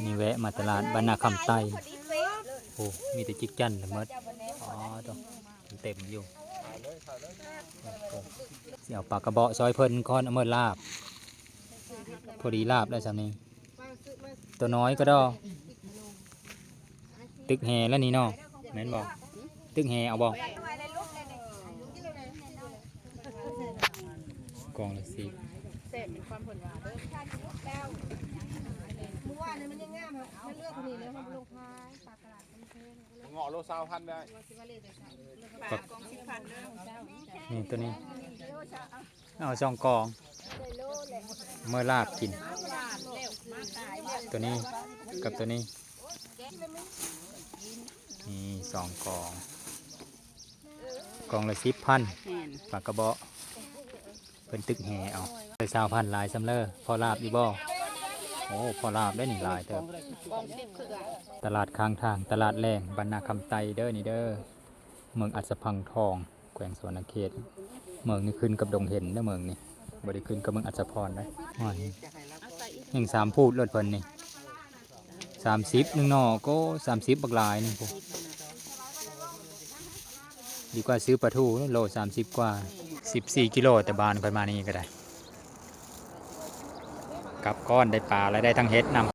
ນີ້ແວະມາຕະຫຼາດບ້ານນາຄຳໃຕ້. ໂອ້ ມີແຕ່ຈິກຈັນລະໝົດ. ອໍ ໂຕ ເຕັມຢູ່. ຊິເອົາປາກະເບາະຊ່ອຍເພິ່ນກ່ອນ ເອົາເມີລາບ. ພໍດີລາບໄດ້ຊ່ຳນີ້. ໂຕນ້ອຍກະດໍ. ຕຶກແຫແລ້ວນີ້ເນາະ ແມ່ນບໍ່? ຕຶກແຫເອົາບໍ່? ກອງລະສິບ. ເງາະໂລຊາວພັນໄດ້. ນີ້ໂຕນີ້ ເອົາສອງກອງ ເມີລາບກິນ. ໂຕນີ້ກັບໂຕນີ້ ນີ້ສອງກອງ ກອງລະສິບພັນ. ແມ່ນ ປາກະເບາະ ເພິ່ນຕຶກແຫເອົາ. ໄດ້ຊາວພັນ ຫຼາຍຊ່ຳເລີ. ພໍລາບຢູ່ບໍ່? ໂອ້ ພໍລາບໄດ້ນີ້ ຫຼາຍເຕີບ. ຕະຫຼາດຂ້າງທາງ ຕະຫຼາດແລງ ບ້ານນາຄຳໃຕ້ເດີ ນີ້ເດີ. ເມືອງອັດສະພັງທອງ ແຂວງສະຫວັນນະເຂດ. ເມືອງນີ້ຂຶ້ນກັບດົງເຫັນເດີ ເມືອງນີ້ ບໍ່ໄດ້ຂຶ້ນກັບເມືອງອັດສະພອນເດ້. ໂອ້ຍ ແຮ່ງສາມພູດໂລດເພິ່ນນີ້. ສາມສິບໜຶ່ງໜໍ່ ໂກ ສາມສິບບັກຫຼາຍໜຶ່ງພຸ້ນ. ດີກວ່າຊື້ປາທູໂລສາມສິບກວ່າ. ສິບສີ່ກິໂລ ແຕ່ບ້ານຂ້ອຍມານີ້ກະໄດ້. ກັບກ້ອນໄດ້ປາ ແລະ ໄດ້ທັງເຫັດນຳ.